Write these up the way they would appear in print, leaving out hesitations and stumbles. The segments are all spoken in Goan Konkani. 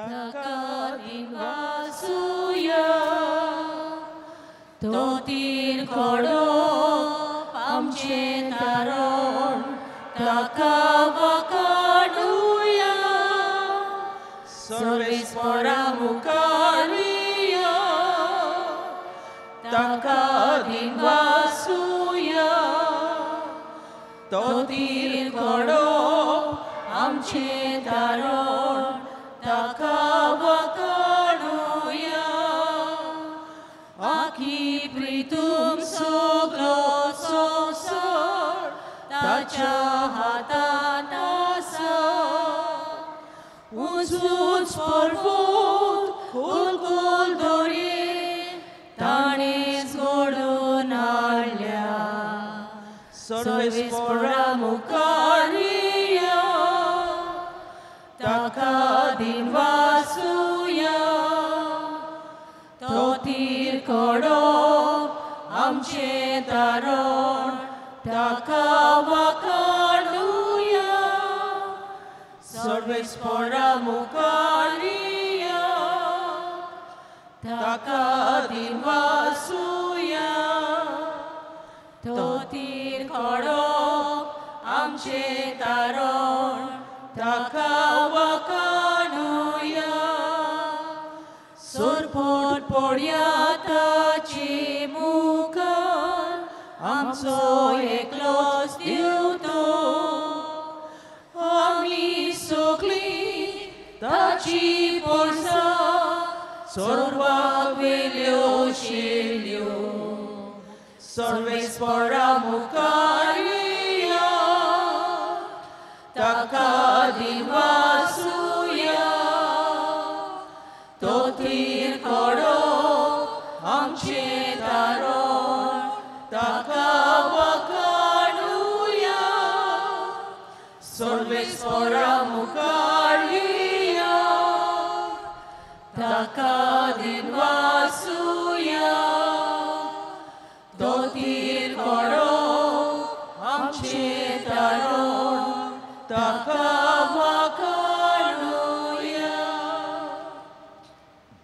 ताका दिनवासुया तो तीर कोडो आमचें तारण ताका वाकाडुया सर्वेस्परा मुखारिया ताका दिनवासुया तो तीर कोडो आमचें तारण ताका वाकाडुया आखी प्रितूम सगलो संवसार ताच्या हातांत आसा उंच उंच पर्वत खोल खोल दर्ये ताणेंच घडोवन हाडल्या सर्वेस्परा मुखारिया ताका दिनवासुया तो तीर कोडो आमचें तारण ताका वाकाडुया सर्वेस्परा मुखारिया ताका दिनवासुया तो तीर कोडो आमचें तारण ताका वाकाडुया सोरपोट पडया ताचे मुखार आमचो एकलोच देव तो आमी सगळीं ताची पोरसां सोरवाक वेल्यो शेल्यो सर्वेस्परा मुखारिया ताका दिनवासुया तो तीर कोडो आमचें तारण ताका वाकाडुया सर्वेस्परा मुखारिया ताका दिनवासुया तो तीर कोडो आमचें तारण ताका वाकाडुया.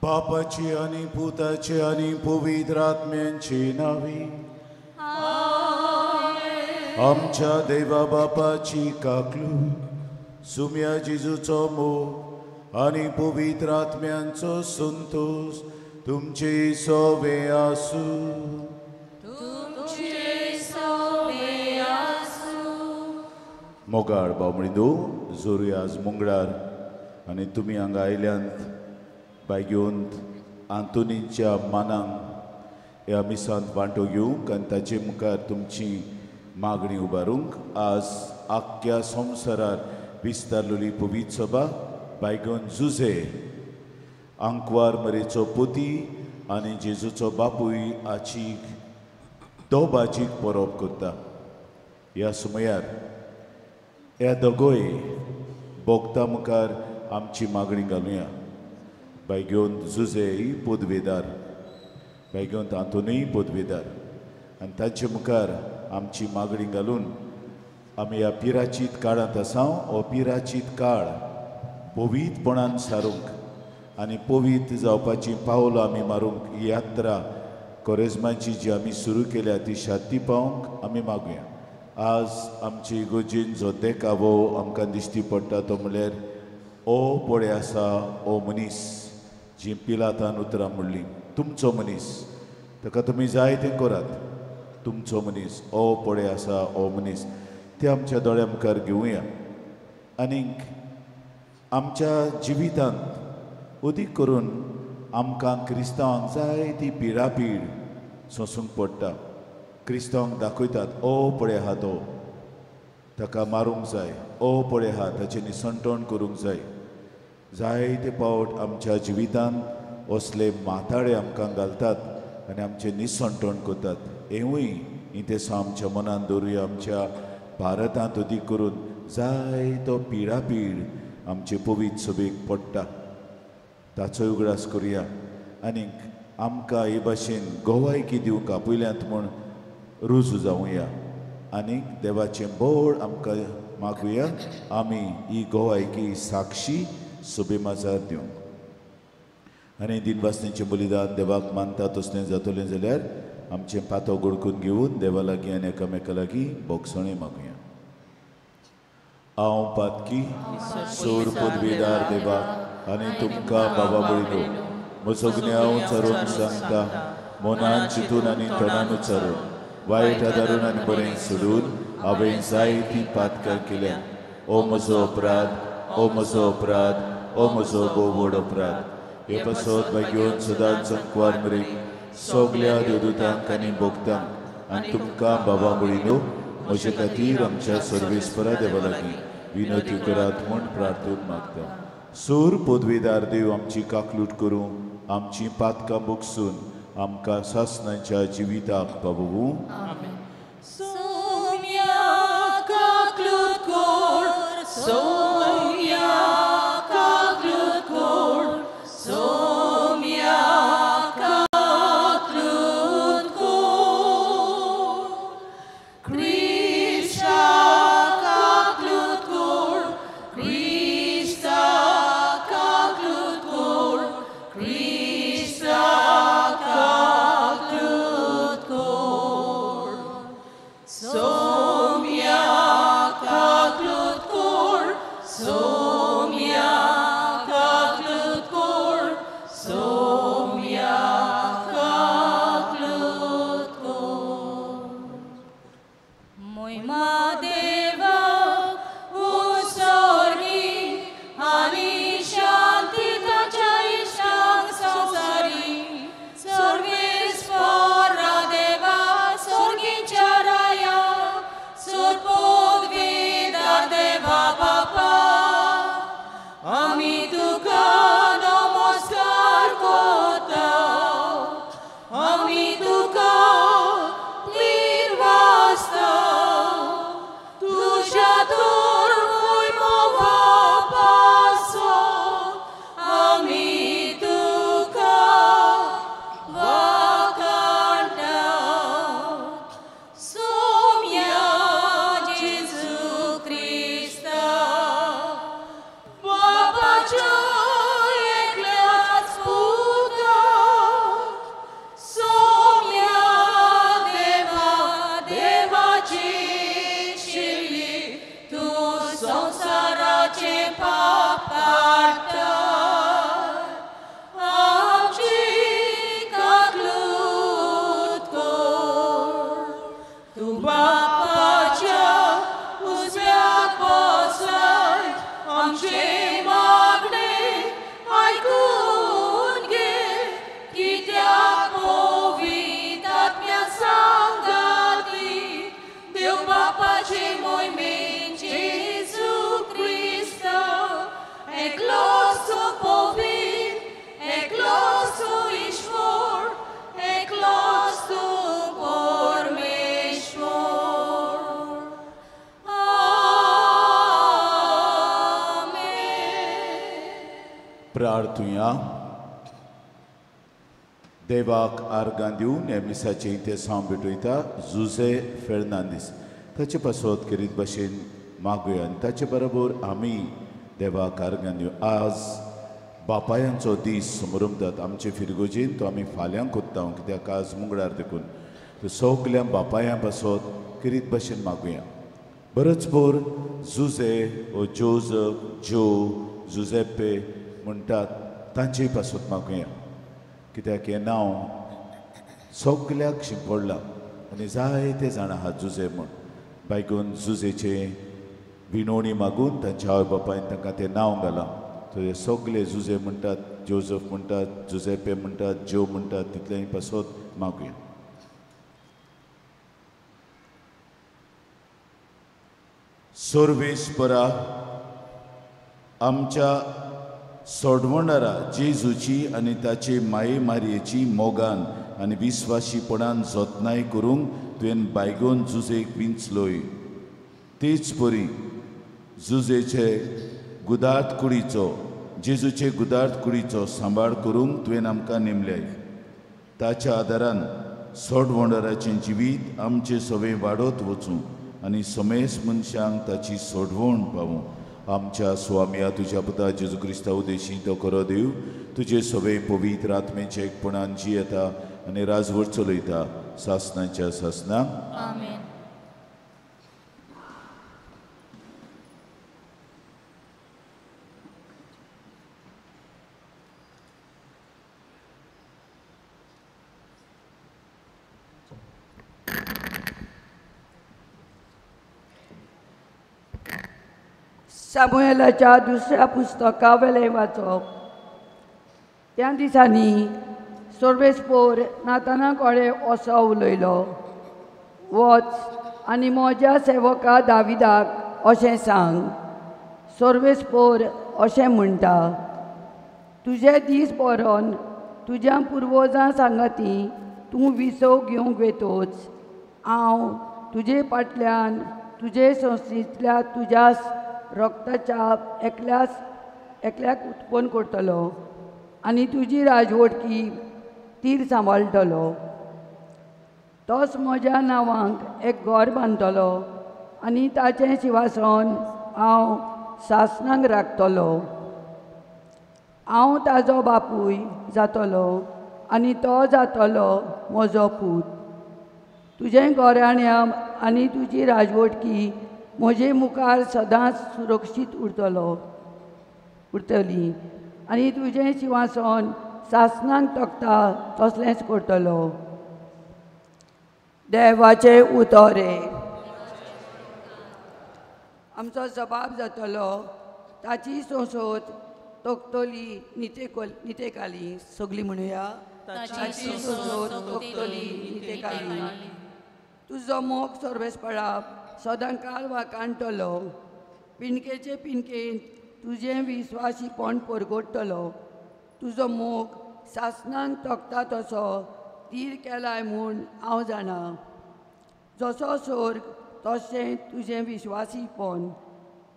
बापाची आनी पुताची आनी पवित्र आत्म्यांची नावी आमच्या देवा बापाची काकलू सुम्या जेजूचो मोग आनी पवित्र आत्म्यांचो संतोष तुमचे सोवे आसूं. मोगाळ बावणींदो जोरूया आज मंगळार आनी तुमी हांगा आयल्यांत बायगेवन आंतोनीच्या मानांक ह्या मिसांत वांटो घेवंक आनी ताचे मुखार तुमची मागणी उबारूंक आज आख्ख्या संवसारार विस्तारलेली पवित्र सभा बायगोन जुझे आंकवार मरेचो पोती आनी जेजूचो बापूय आचीक दोबाजीक परब करता. ह्या सुमयार ह्या दोगोय भोगता मुखार आमची मागणी घालुया. बायगेवन जुझे पदवेदार, बायगेवन आंतोनीय पदवेदार आनी तांचे मुखार आमची मागणी घालून आमी ह्या पिराचीत काळांत आसा. हो पिराचीत काळ पवित्रपणान सारूंक आनी पवित्र जावपाची पावलां आमी मारूंक ही यात्रा कोरेज्माची जी आमी सुरू केल्या ती शांती पावंक आमी मागुया. आज आमची इगोर्जेन जो देखावो आमकां दिश्टी पडटा तो म्हणल्यार ओ पळय आसा ओ मनीस जी पिलातान उतरां म्हणली तुमचो मनीस ताका तुमी जाय तें करात तुमचो मनीस ओ पळय आसा ओ मनीस ते आमच्या दोळ्या मुखार घेवया. आनीक आमच्या जिवितांत अदीक करून आमकां क्रिस्तांवांक जाय ती पिडापीड सोंसूंक पडटा. क्रिस्तांवांक दाखयतात ओ पळय आहा तो ताका मारूंक जाय, ओ पळय आहा ताचें निसणटण करूंक जाय. जायते पावट आमच्या जिवितांत असले माथाळे आमकां घालतात आनी आमचें निसणटण करतात. हेंवूय इंतेसांव आमच्या मनान दवरुया. आमच्या भारतांत अदीक करून जायतो पिडापीड आमचे पवित्र सभेक पडटा ताचो उगडास करुया. आनीक आमकां हे भाशेन गोवायकी दिवंक आपयल्यांत म्हूण रुजू जावया आनीक देवाचें बोळ आमकां मागुया. आमी ही गोवायकी साक्षी सभे माजार दिवंक. आनी दिनवासनेचें बलिदान देवाक मानता तसलें जातलें जाल्यार आमचें पातो गोडकून घेवन देवा लागीं आनी एकामेका लागीं बोगसणें मागुया. हांव पातकी सोर पदवीदार देवाक आनी तुमकां बाबा भयणो म्हजो गुन्यांव उच्चारून सांगता, मनान चिंतून आनी तोंडान उच्चारून, वायट आदारून आनी बरें सोडून हांवें जायतीं पातकां केल्यात. ओ म्हजो अपराध, ओ म्हजो अपराध, ओ म्हजो भोव व्हड अपराध. हे पासत भाग्योन सदांच संकवार मरेक सगल्या देवदूतांक आनी भोगतांक आनी तुमकां बाबा भयणो म्हजे खातीर आमच्या सर्वेस्परा देवा लागीं विनवती करात म्हूण प्रार्थून मागता. सूर पदवीदार देव आमची काकलूट करूं, आमची पातकां बोगसून आमकां सासणाच्या जिविताक पावोवूं. प्रार्थुया. देवाक आर्गां दिवन ह्या मिसाचें इतिहास भेटयता जुझे फेर्नांदीस ताचे पासत करीत भाशेन मागुया आनी ताचे बरोबर आमी देवाक आर्गां दिवन. आज बापायांचो दीस समरमतात आमचे फिरगोजेन, तो आमी फाल्यां कोत्ता कित्याक आज मुंगडार देखून सगल्या बापायां पासत करीत भाशेन मागुया. बरोच भर जुझे ओ जोजफ जो जुझेप्पे म्हणटात तांचे पासत मागुया कित्याक हें नांव सगल्याक शिंपडलां आनी जायते जाणां आहात जुझे म्हूण. बायकून जुझेचे विनवणी मागून तांच्या आवय बापायन तांकां तें नांव घालां. तर सगले जुझे म्हणटात, जोजफ म्हणटात, जुझेपे म्हणटात, ज्यो म्हणटात, तितलेंय पासत मागुया. सर्वेस्परा आमच्या सोडवणारा जेजूची आनी ताचे माये मारयेची मोगान आनी विस्वाशीपणान जतनाय करूंक तुवें बायगोन जुझेक विंचलोय. तेच परी जुझेचे गुदार्थ कुडीचो जेजूचे गुदार्थ कुडीचो सांबाळ करूंक तुवें आमकां नेमल्याय. ताच्या आदारान सोडवणाराचें जिवीत आमचें सवें वाडत वचूं आनी समेस मनशांक ताची सोडवण पावूं. आमच्या स्वाम्या तुज्या पुता जेजू क्रिस्ता उदेशी तो खरो देव तुजे सगळे पवित्र आत्मेचे एकपणान जियेता आनी राजवट चलयता सासनाच्या सासना. आमेन. सामुएलाच्या दुसऱ्या पुस्तका वेलें वाचप. त्या दिसांनी सर्वेस्पोर नाताना कडेन असो उलयलो, वच आनी म्हज्या सेवका दाविदाक अशें सांग, सर्वेस्पोर अशें म्हणटा, तुजे दीस बरोवन तुज्या पुर्वजां सांगाती तूं विसव घेवंक वेतोच हांव तुजे फाटल्यान तुजे संस्थेंतल्या तुज्या रक्ताच्या एकल्याक उत्पन्न करतलो आनी तुजी राजवटकी तीर सांबाळटलो. तोच म्हज्या नांवांक एक घर बांदतलो आनी ताचें शिंवासन हांव सासणाक राखतलो. हांव ताजो बापूय जातलो आनी तो जातलो म्हजो पूत. तुजें घराणें आनी तुजी राजवटकी म्हजे मुखार सदांच सुरक्षीत उरतली आनी तुजें शिंवासन सासणाक तकता तसलेंच करतलो. देवाचें उतर. आमचो जबाब जातलो, ताची सोंसोत तोखतली नितेकाली. सगळीं म्हणुया, ताची सोंसोत तोखतली नितेकाली. तुजो मोग सर्वेस्परा सदांकाल वाकाणटलो, पिंडकेचे पिंडकेंत तुजें विस्वासीपण परगटतलो. तुजो मोग सासणाक तोखता तसो तीर केलाय म्हूण हांव जाणा. जसो सोर्ग तशें तुजें विस्वासीपण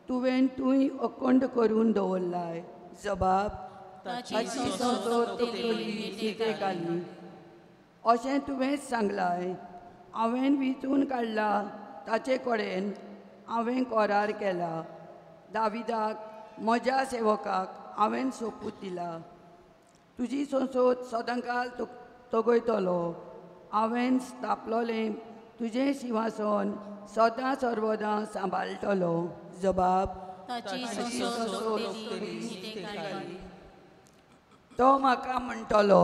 तुवें तूंय अखंड करून दवरलाय. जबाब ताची सोंसोत तोखतली नितेकाली. अशें तुवेंच सांगलाय, हांवें विंचून काडला ताचे कडेन हांवें करार केला. दाविदाक म्हज्या सेवकाक हांवें सोपूत दिला, तुजी सोंसोत सदांकाल तगयतलो. हांवें स्थापलोलें तुजें शिंवासन सदां सर्वदां सांबाळटलो. जबाब ताची सोंसोत तोखतली नितेकाली. तो म्हाका म्हणटलो,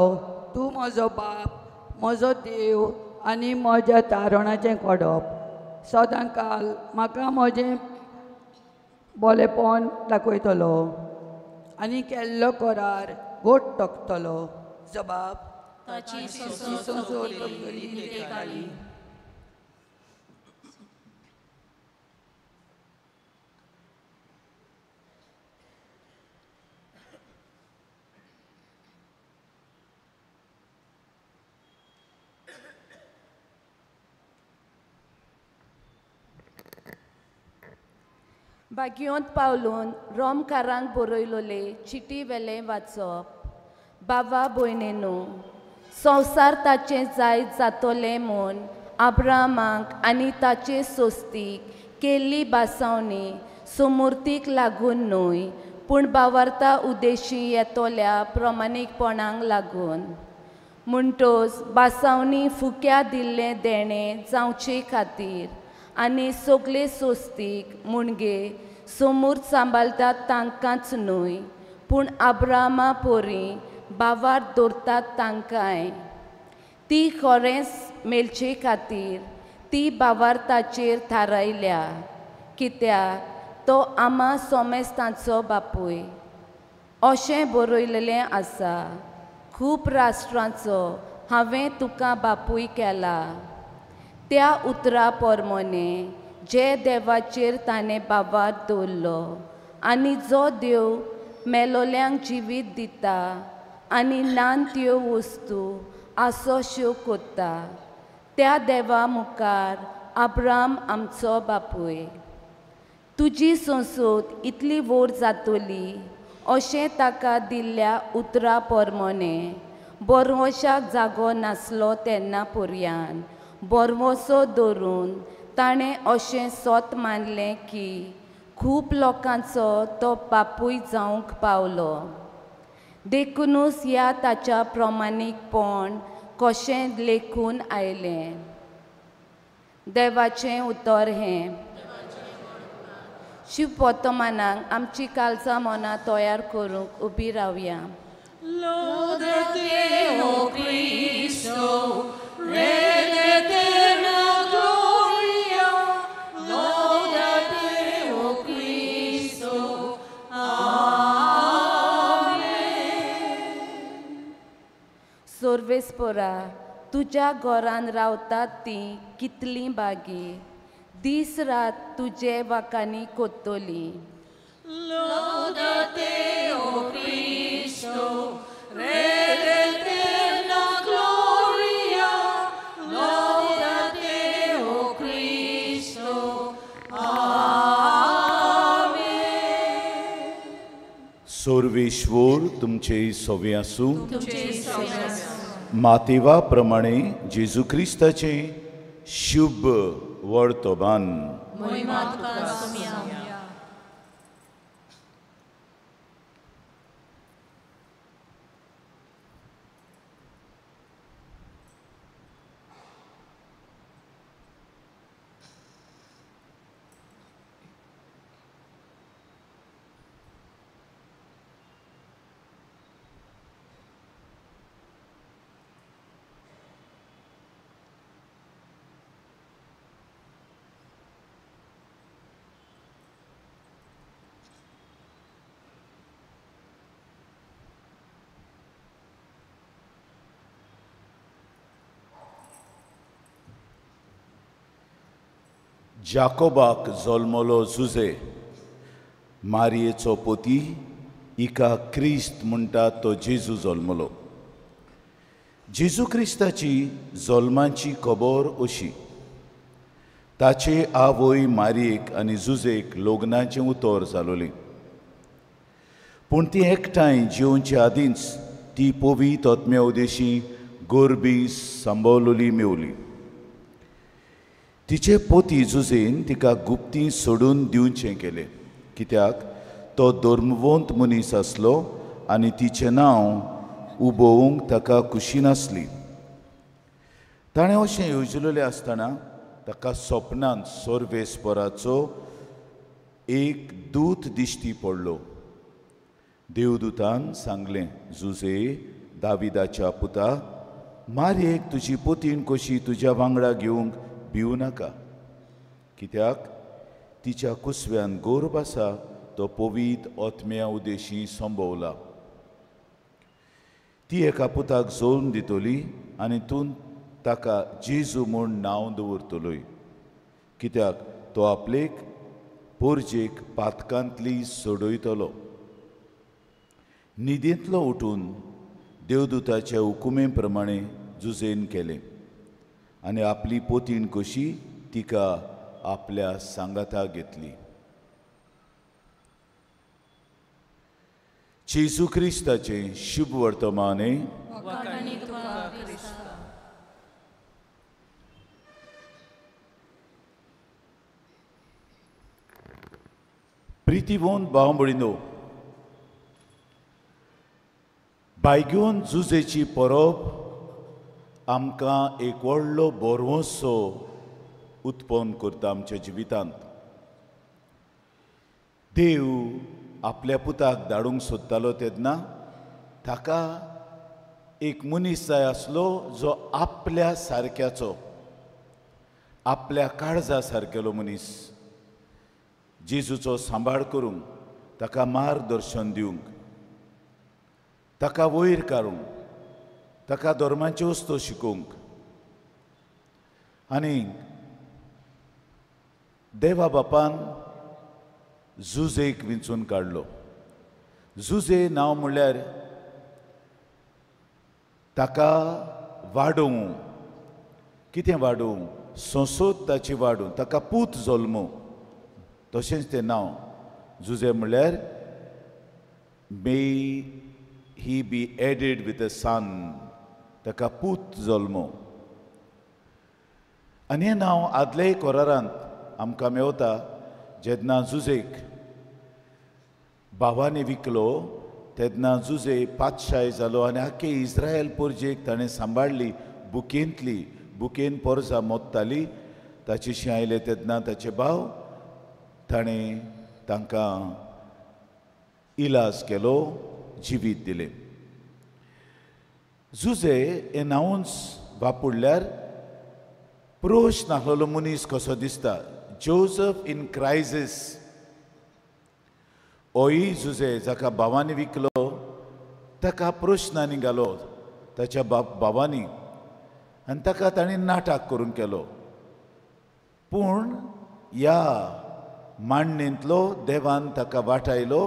तूं म्हजो बाप, म्हजो देव आनी म्हज्या तारणाचें कोडप. सदांकाल म्हाका म्हजें बोलेपण दाखयतलो आनी केल्लो करार गोट तोखतलो. जबाब ताची सोंसोत तोखतली नितेकाली. बागियोंत पावलून रोमकारांक बरयलोले चिटी वेलें वाचप. बाबा भयणीनू, संवसार ताचें जायत जातलें म्हूण आब्रामाक आनी ताचे सोस्तीक केल्ली बासावणी सुमुर्तीक लागून न्हय, पूण बावार्ता उदेशी येतल्या प्रमाणीकपणाक लागून. म्हणटोच बासावणी फुक्या दिल्लें देणें जावचे खातीर आनी सगळे सोस्तीक मुणगे सोमूर्त सांबाळटात तांकांच न्हय, पूण आब्रामा पोरी बावार दवरतात तांकांय. ती खरेंच मेळचे खातीर ती बावार्ताचेर थारायल्या, कित्याक तो आमा सोमेस्तांचो बापूय अशें बरयलेलें आसा. खूब राष्ट्रांचो हांवें तुका बापूय केला. त्या उतरा पोरमोने जे देवाचेर ताणें बाबार दवरलो आनी जो देव मेलोल्यांक जिवीत दिता आनी नान त्यो वस्तू आसोश्यो कोत्ता त्या देवा मुखार आब्राम आमचो बापूय. तुजी संसद इतली व्हड जातली अशें ताका दिल्ल्या उतरा पोरमोने बोरवोशाक जागो नासलो तेन्ना पर्यान बोरवोसो धरून ताणें अशें सोत मानलें की खूब लोकांचो तो बापूय जावंक पावलो. देखुनूच ह्या ताच्या प्रमाणीकपण कशें लेखून आयलें. देवाचें उतर हें. शिवपोतमानाक आमची कालचा मनां तयार करूंक उबी रावया. Lodate, O Cristo, Re d'eterna gloria. Lodate, O Cristo. Amen. सोर्वेस्पोरा, तुज्या घरान रावतात तीं कितलीं बागी, दीस रात तुजे वाकांनी कोत्तली. Lodate, O Cristo, Re d'eterna gloria. Lodate, O Cristo. Amen. सोर्वेश्वर तुमचे सवे आसूं. मातेवा प्रमाणे जेजू क्रिस्ताचे शुभ वर्तमान. जाकोबाक जल्मलो जुजे, मारयेचो पोती, इका क्रिस्त म्हणटा तो जेजू जल्मलो. जेजू क्रिस्ताची जल्माची खबर अशी. ताचे आवय मारयेक आनी जुजेक लग्नाचें उतर जालोलें, पूण ती एकठांय जेवचे आदींच ती पवी तत्म्या उदेशी गोरबी सांबवलोली मेवली. तिचे पोती जुजेन तिका गुप्ती सोडून दिवचें केलें, कित्याक तो धर्मवंत मनीस आसलो आनी तिचें नांव उबोवंक ताका खुशी नासली. ताणें अशें येवजिलेलें आसतना ताका सपनांत सोर्वेस्पराचो एक दूत दिश्टी पडलो. देवदूतान सांगलें, जुजे, दाविदाच्या पुता, मारयेक तुजी पोतीन कशी तुज्या वांगडा घेवंक भिवू नाका, कित्याक तिच्या कुसव्यान गोरब आसा तो पवीत आत्म्या उदेशी संभवला. ती एका पुताक जोल्म दितली आनी तूं ताका जेजू म्हूण नांव दवरतलोय, कित्याक तो आपलेक पोरजेक पातकांतली सोडयतलो. न्हिदेंतलो उठून देवदूताच्या हुकुमे प्रमाणे जुजेन केलें आनी आपली पोतीण कशी तिका आपल्या सांगाता घेतली. जेजू क्रिस्ताचें शुभ वर्तमाने. प्रितीवंत भाव भयणींनो, बायगेवन जुजेची परब आमकां एक व्हडलो भरवंसो उत्पन्न करता आमच्या जिवितांत. देव आपल्या पुताक धाडूंक सोदतालो तेन्ना ताका एक मनीस जाय आसलो जो आपल्या सारक्याचो, आपल्या काळजा सारकेलो मनीस, जेजूचो सांबाळ करूंक, ताका मार्गदर्शन दिवंक, ताका वयर काडूंक, ताका धर्माच्यो वस्तू शिकोवंक. आनी देवा बापान जुजेक विंचून काडलो. जुजे नांव म्हणल्यार ताका वाडोवं, कितें वाडोवं, संसद ताची वाडोवं, ताका पूत जल्मो, तशेंच तें नांव जुजे म्हणल्यार may he be added with a son, ताका पूत जल्मो. आनी हें नांव आदल्याय कोरारांत आमकां मेवता जेन्ना जुजेक भावांनी विकलो तेन्ना जुजे पातशाय जालो आनी आख्खे इस्रायल पोरजेक ताणें सांबाळ्ळी. बुकेंतली बुकेन पोरसां मोत्ताली. ताचेशी आयले तेन्ना ताचे भाव ताणें तांकां इलाज केलो, जिवीत दिलें. जुजे हें नांवूच वापरल्यार प्रोश नासलेलो मनीस कसो दिसता. जोजफ इन क्रायसीस ओय जुजे जाका भावांनी विकलो ताका प्रश्नांनी घालो ताच्या भावांनी आनी ताका ताणें नाटक करून केलो. पूण ह्या मांडणेंतलो देवान ताका वाटायलो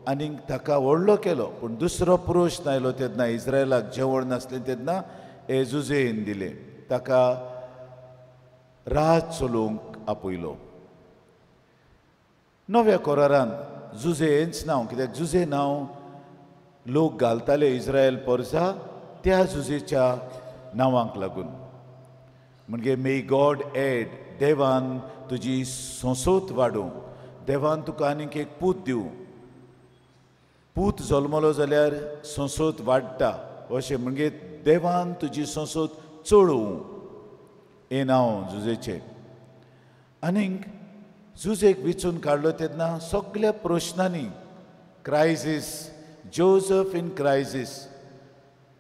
आनी ताका व्हडलो केलो. पूण दुसरो प्रश्न आयलो तेन्ना इस्रायलाक जेवण नासलें तेन्ना हे जुजेन दिलें, ताका राज चलोवंक आपयलो. नव्या कोरारान जुजे हेंच नांव, कित्याक जुजे नांव लोक घालताले इस्रायल पोरसा त्या जुजेच्या नांवांक लागून. म्हणजे मे गॉड एड, देवान तुजी संसोत वाडूं, देवान तुका आनीक एक पूत दिवं. पूत जल्मलो जाल्यार संसोत वाडटा अशें, म्हणजे देवान तुजी संसोत चडोवं हें नांव जुजेचें. आनीक जुजेक विचून काडलो तेन्ना सगल्या प्रश्नांनी क्रायसीस, जोजफ इन क्रायसीस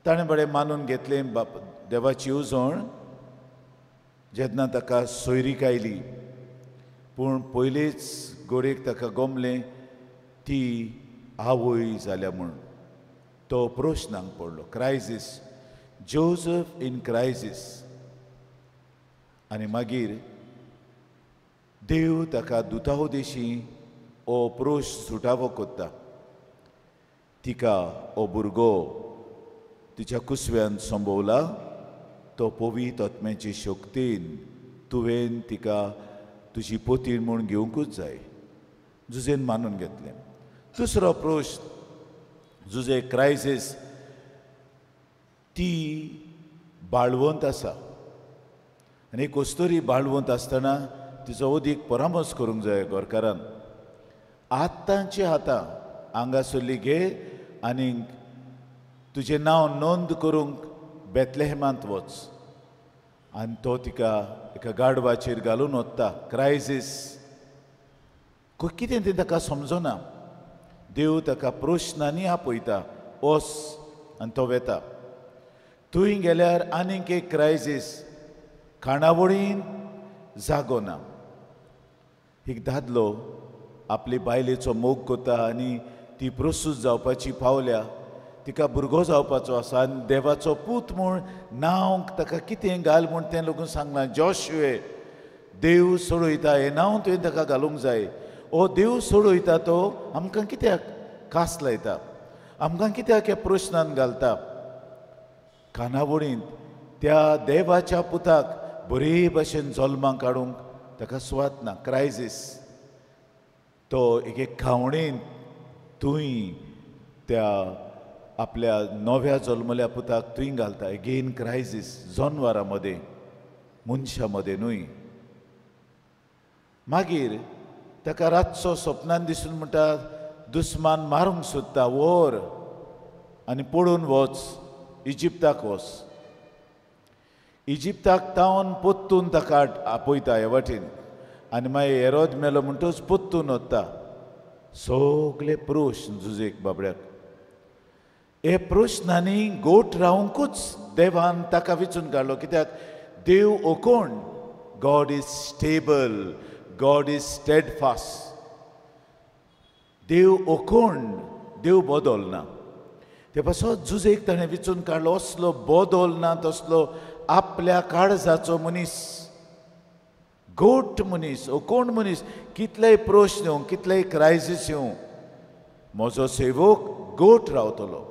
ताणें बरें मानून घेतलें बाप देवाची येवजण. जेन्ना ताका सोयरीक आयली पूण पयलींच गोडयेक ताका गोमलें ती आवय जाल्या म्हूण तो प्रश्नांक पडलो. Crisis, Joseph in crisis. आनी मागीर देव ताका दुतावदेशी ओ प्रोश सुटावो कोत्ता. तिका ओ भुरगो तिच्या कुसव्यान संभवला, तो पवित्र आत्म्याची शक्तीन तुवें तिका तुजी पोतीन म्हूण घेवंकूच जाय. जुजेन मानून घेतलें. दुसरो प्रश्न जुजे क्रायसीस, ती बाळवंत आसा आनी एक अस्तुरी बाळवंत आसतना तिचो अदीक परामर्श करूंक जाय घरकारान. आतांचे हातां हांगासरली घे आनी तुजें नांव नोंद करूंक बेतलेहेमांत वच. आनी तो तिका एका गाडवाचेर घालून वता. क्रायसीस कितें तें ताका समजना. देव ताका प्रश्नांनी आपयता, वच, आनी तो वेता. थंय गेल्यार आनीक एक क्रायसीस, खाणावळीन जागो ना. एक दादलो आपले बायलेचो मोग करता आनी ती प्रस्तूत जावपाची पावल्या, तिका भुरगो जावपाचो आसा आनी देवाचो पूत म्हूण नांव ताका कितें घाल म्हूण तें लोकून सांगलां, जोशुए देव सोडयता हें नांव तुवें ताका घालूंक जाय. ओ देव सोडयता तो आमकां कित्याक कास लायता, आमकां कित्याक ह्या प्रश्नान घालता. खानावळींत त्या देवाच्या पुताक बरे भशेन जल्माक काडूंक ताका सुवात ना. क्रायसीस. तो एक एक खावणेंत थंय त्या आपल्या नव्या जल्मल्या पुताक थंय घालता. एगेन क्रायसीस, जनवरां मदें, मनशां मदें न्हय. मागीर ताका रातचो सपनान दिसून म्हणटा, दुस्मान मारूंक सोदता, व्हर आनी पळून वच, इजिप्ताक वच. इजिप्ताक तावन पोत्तून ताका आपयता हे वाटेन आनी मागीर हेरोद मेलो म्हणटच पोत्तून वता. सगले प्रश्न जुजेक बाबड्याक. हे प्रश्नांनी गोट रावंकूच देवान ताका विचून काडलो. कित्याक देव ओकोण, God is stable, God is steadfast. देव ओकोण, देव बदलना. ते पासत जुजेक ताणें विचून काडलो असलो बदलना तसलो आपल्या काळजाचो मनीस, गोट मनीस, ओकोण मनीस. कितलेय प्रश्न येवं, कितलेय क्रायसीस येवं, म्हजो सेवक गोट रावतलो,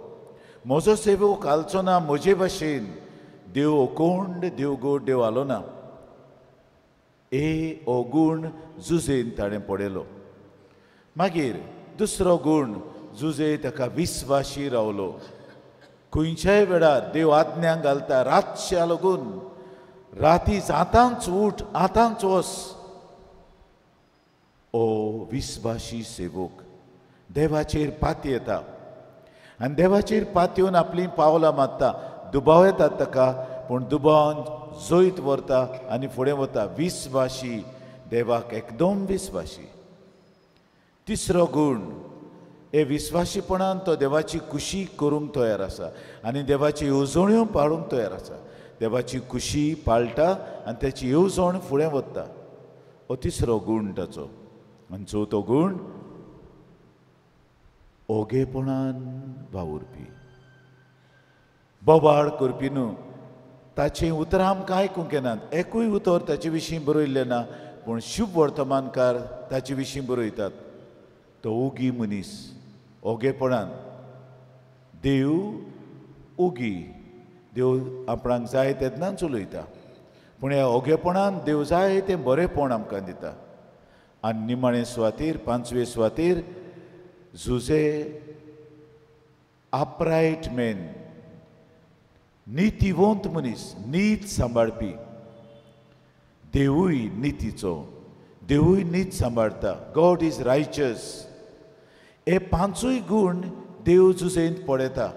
म्हजो सेवक हालचो ना म्हजे भाशेन. देव ओकोंड, देव गोट, देव हालो ना. ए ओ गूण जुजेन ताणें पळयलो. मागीर दुसरो गूण जुजे ताका विस्वाशी रावलो. खंयच्याय वेळार देव आज्ञा घालता, रातच्या लागून रातीच आतांच उठ, आतांच वच. ओ विस्वाशी सेवक, देवाचेर पातयेता आनी देवाचेर पातयेवन आपलीं पावलां मारता. दुबाव येतात ताका, पूण दुबावान जैत व्हरता आनी फुडें वता. विस्वाशी, देवाक एकदम विस्वाशी. तिसरो गूण, हे विस्वाशीपणान तो देवाची खुशी करूंक तयार आसा आनी देवाची येवजण्यो पाळूंक तयार आसा. देवाची खुशी पाळटा आनी ताची येवजण फुडें वता. हो तिसरो गूण ताचो. आनी चवथो गूण, ओगेपणान वावुरपी, बोवाळ करपी न्हू. ताचीं उतरां आमकां आयकूंक येनात, एकूय उतर ताचे विशीं बरयल्लें ना, पूण शुभ वर्तमानकार ताचे विशीं बरयतात. तो ओगी मनीस, ओगेपणान. देव ओगी, देव आपणाक जाय तेन्नाच उलयता, पूण ह्या ओगेपणान देव जाय तें बरेंपण आमकां दिता. आनी निमाणे सुवातेर, पांचवे सुवातेर, जुजे अपरायट मॅन, नितीवंत मनीस, नीत सांबाळपी. देवूय नितीचो, देवूय नीत सांबाळटा. गॉड is रायचस. हे पांचूय गूण देव जुजेंत पळयता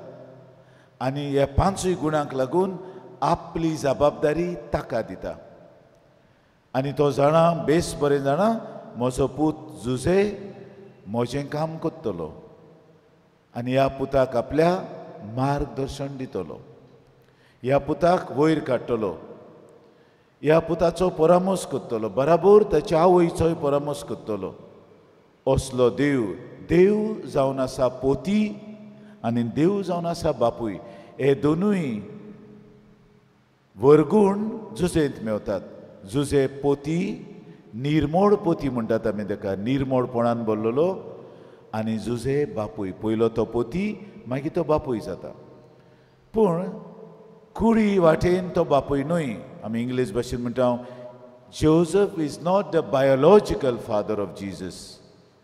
आनी ह्या पांचूय गुणांक लागून आपली जबाबदारी ताका दिता. आनी तो जाणा, बेस बरें जाणा, म्हजो पूत जुजे म्हजें काम करतलो आनी ह्या पुताक आपल्या मार्गदर्शन दितलो, ह्या पुताक वयर काडटलो, ह्या पुताचो परामर्श करतलो, बराबर ताच्या आवयचोय परामर्श करतलो. असलो देव, देव जावन आसा पोती आनी देव जावन आसा बापूय. हे दोनूय वर्गूण जुजेंत मेवतात. जुजे पोती, निर्मोड पोती म्हणटात आमी ताका, निर्मोडपणान भरलेलो, आनी जुजे बापूय. पयलो तो पोती, मागीर तो बापूय जाता. पूण कुडी वाटेन तो बापूय न्हय. आमी इंग्लीश भाशेन म्हणटा, Joseph is not the biological father of Jesus.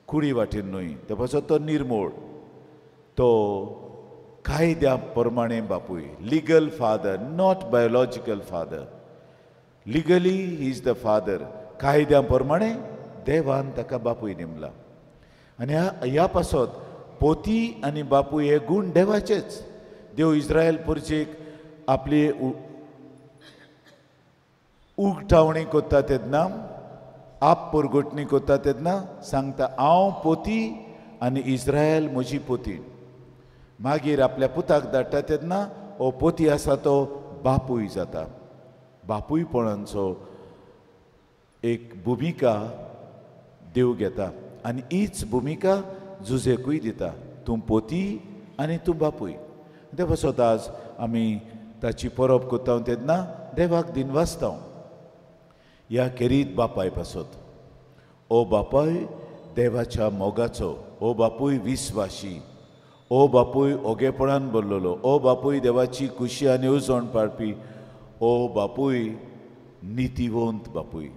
कुडी वाटेन न्हय, ते पासत तो निर्मोड, तो कायद्या प्रमाणे बापूय, legal father, not biological father. Legally he is the father. कायद्या प्रमाणे देवान ताका बापूय नेमला. आनी ह्या पासत पोती आनी बापूय हे गूण देवाचेच. देव इस्रायल परचेक आपली उगटावणी करता तेन्ना, आप परगटणी करता तेन्ना सांगता, हांव पोती आनी इस्रायल म्हजी पोती. मागीर आपल्या पुताक धाडटा तेन्ना हो पोती आसा तो बापूय जाता. बापूयपणांचो एक भुमिका देव घेता आनी हीच भुमिका जुजेकूय दिता, तूं पोती आनी तूं बापूय. ते पासत आज आमी ताची परब करता तेन्ना देवाक दिनवासता ह्या खेरीत बापाय पासत. ओ बापाय देवाच्या मोगाचो, ओ बापूय विस्वाशी, ओ बापूय ओगेपणान भरलेलो, ओ बापूय देवाची खुशी आनी येवजण पाळपी, ओ बापूय नितीवंत बापूय.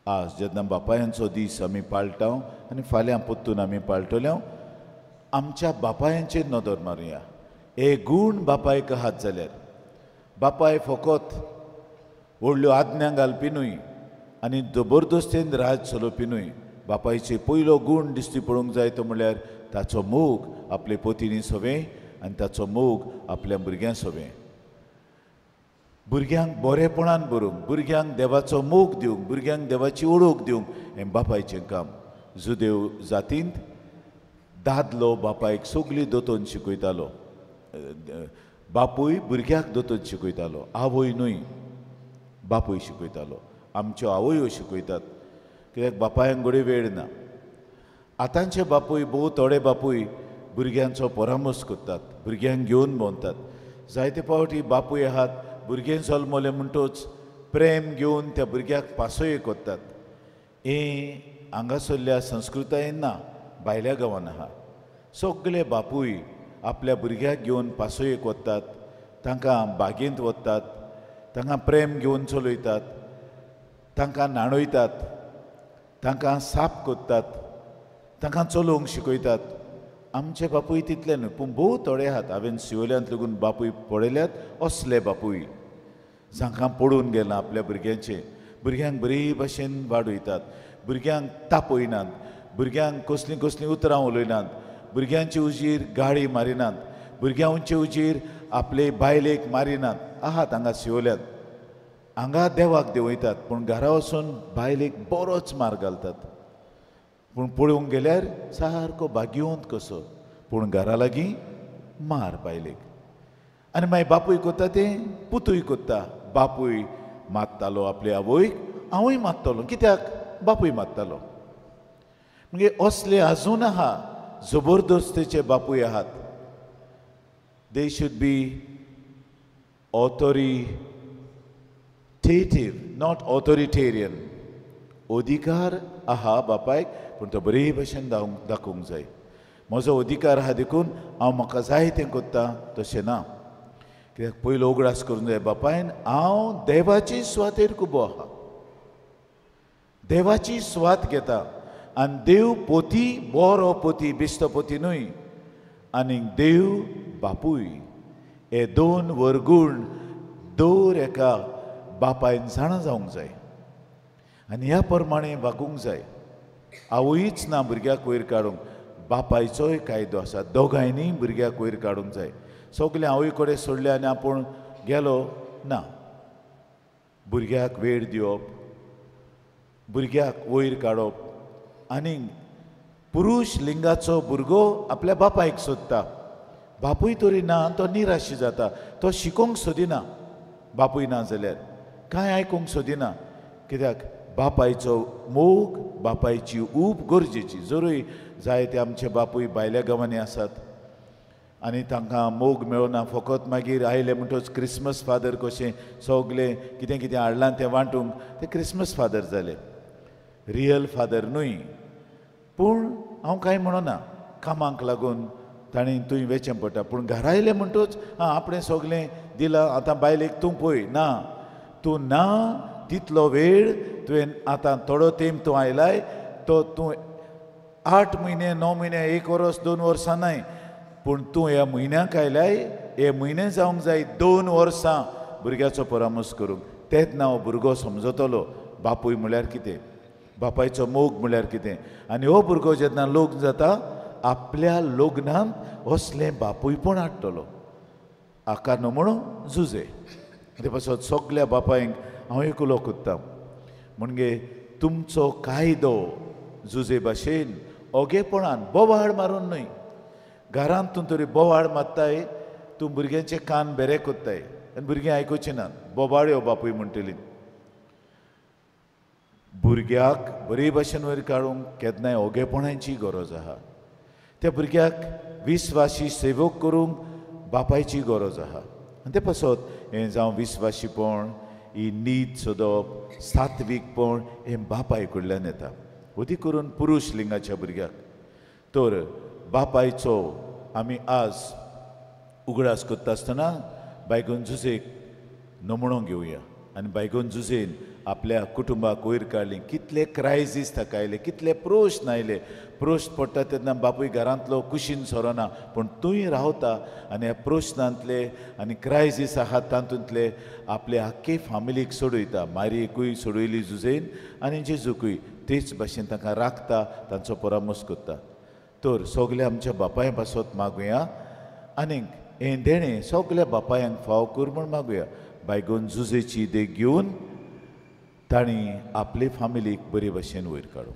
आज जेन्ना बापायांचो दीस आमी पाळटा आनी फाल्यां परतून आमी पाळटले, आमच्या बापायांचेर नदर मारुया. हे गूण बापायक आहात जाल्यार, बापाय फकत व्हडल्यो आज्ञा घालपी न्हय आनी जबरदस्तेन राज चलोवपी न्हय. बापायचे पयलो गूण दिश्टी पडूंक जाय तो म्हणल्यार ताचो मोग आपले पोतीनी सवें आनी ताचो मोग आपल्या भुरग्यां सवें. भुरग्यांक बरेपणान बरोवंक, भुरग्यांक देवाचो मोग दिवंक, भुरग्यांक देवाची ओळख दिवंक हें बापायचें काम. जुदेव जातींत दादलो बापायक सगळी दोतोन शिकयतालो, बापूय भुरग्याक दोतोन शिकयतालो, आवय न्हय, बापूय शिकयतालो. आमच्यो आवयो शिकयतात कित्याक बापायांक घडये वेळ ना. आतांचे बापूय, भोव थोडे बापूय भुरग्यांचो परामर्श करतात, भुरग्यांक घेवन भोंवतात. जायते फावटी बापूय आहात भुरगें जल्मलें म्हणटच प्रेम घेवन त्या भुरग्याक पासोय करतात. हें हांगासरल्या संस्कृतायेन ना, भायल्या गांवान आहा. सगळे बापूय आपल्या भुरग्याक घेवन पासयेक वतात, तांकां बागेंत वतात, तांकां प्रेम घेवन चलयतात, तांकां न्हाणयतात, तांकां साफ करतात, तांकां चलोवंक शिकयतात. आमचे बापूय तितले न्हय, पूण भोव थोडे आहात. हांवें शिवल्यांत लागून बापूय पळयल्यात असले बापूय जांकां पडून गेलां आपल्या भुरग्यांचें. भुरग्यांक बरे भाशेन वाडयतात, भुरग्यांक तापयनात, भुरग्यांक कसलीं कसलीं उतरां उलयनात, भुरग्यांचे उजीर गाळी मारिनात, भुरग्यांचे उजीर आपले बायलेक मारिनात. आहात हांगा शिवल्यात, हांगा देवाक देंवयतात, पूण घरा वचून बायलेक बरोच मार घालतात. पूण पळोवंक गेल्यार सारको भाग्यवंत कसो, पूण घरा लागीं मार बायलेक. आनी मागीर बापूय कोत्ता तें पुतूय कोत्ता. बापूय मारतालो आपले आवयक, हांवूय मारतलो, कित्याक बापूय मारतालो. म्हणजे असले आजून आहा जबरदस्तेचे बापूय आहात. They should be authoritative, not authoritarian. अधिकार आहा बापायक, पूण तो बरे भशेन दाखोवंक जाय. म्हजो अधिकार आहा देखून हांव म्हाका जाय तें कोत्ता तशें ना. कित्याक पयलो उगडास करूंक जाय बापायन, हांव देवाची सुवातेर उबो आहा, देवाची सुवात घेता. आनी देव पोती बरो पोती, बेश्टो पोती न्हय, आनी देव बापूय. हे दोन वरगूण दर एका बापायन जाणा जावंक जाय आनी ह्या प्रमाणे वागूंक जाय. आवयच ना भुरग्याक वयर काडूंक, बापायचोय कायदो आसा, दोगांयनी भुरग्याक वयर काडूंक जाय. सगळें आवय कडेन सोडलें आनी आपूण गेलो ना. भुरग्याक वेळ दिवप, भुरग्याक वयर काडप. आनी पुरुश लिंगाचो भुरगो आपल्या बापायक सोदता, बापूय तरी ना तो निराशी जाता, तो शिकोवंक सोदिना. बापूय ना जाल्यार कांय आयकूंक सोदिना, कित्याक बापायचो मोग, बापायची ऊब गरजेची. जरूय जायते आमचे बापूय भायल्या गांवांनी आसात आनी तांकां मोग मेळना, फकत मागीर आयले म्हणटच क्रिसमस फादर कशें सगलें कितें कितें हाडलां तें वांटूंक, ते क्रिसमस फादर जाले, रियल फादर न्हय. पूण हांव कांय म्हणना, कामाक लागून ताणें थंय वेचें पडटा. पूण घरा आयलें म्हणटच आं आपणें सगलें दिलां, आतां बायलेक तूं पळय ना, तूं ना तितलो वेळ तुवें आतां थोडो तेंप तूं आयलाय, तो तूं 8 म्हयने 9 म्हयने 1 वर्स 2 वर्सां न्हय, पूण तूं ह्या म्हयन्याक आयलाय, हे म्हयने जावंक जाय 2 वर्सां भुरग्याचो परामर्श करूंक. तेन्ना हो भुरगो समजतलो बापूय म्हळ्यार कितें, बापायचो मोग म्हळ्यार कितें. आनी हो भुरगो जेन्ना लग्न जाता आपल्या लग्नांत असलें बापूयपण हाडटलो. आका न्हू म्हणून जुजे. ते पासत सगल्या बापायंक हांव एक उलो कोत्ता, म्हणजे तुमचो कायदो जुजे भाशेन ओगेपणान बोवाळ मारून न्हय. घरांत तूं तरी बोवाळ मारताय, तूं भुरग्यांचे कान बेरे कोत्ताय आनी भुरगीं आयकुचीं नात, बोवाळ्यो बापूय म्हणटली. भुरग्याक बरे भाशेन वयर काडूंक केन्नाय ओगेपणाची गरज आहा. त्या भुरग्याक विस्वासी सेवक करूंक बापायची गरज आहा. आनी ते पासत हें जावं विस्वासीपण, ही नीत सोदप, सात्वीकपण हें बापाय कडल्यान येता, अदीक करून पुरुश लिंगाच्या भुरग्याक. तर बापायचो आमी आज उगडास करता आसतना बायगून जुजेक नमुणो घेवया. आनी बायगून जुजेन आपल्या कुटुंबाक वयर काडली, कितले क्रायजीस ताका आयले, कितले प्रश्न आयले. प्रश्न पडटा तेन्ना बापूय घरांतलो कुशीन सोरना, पूण तूंय रावता आनी ह्या प्रश्नांतले आनी क्रायजीस आहात तातूंतले आपले आख्खे फामिलीक सोडयता. मारयेकूय सोडयली जुजेन आनी जेजूकूय तेच भाशेन तांकां राखता, तांचो परामर्श करता. तर सगळे आमच्या बापाय पासत मागुया आनीक हें देणें सगल्या बापायांक फाव कर म्हूण मागुया. बायगून जुजेची देख घेवन तांणी आपले फामिलीक बरे भशेन वयर काडूं.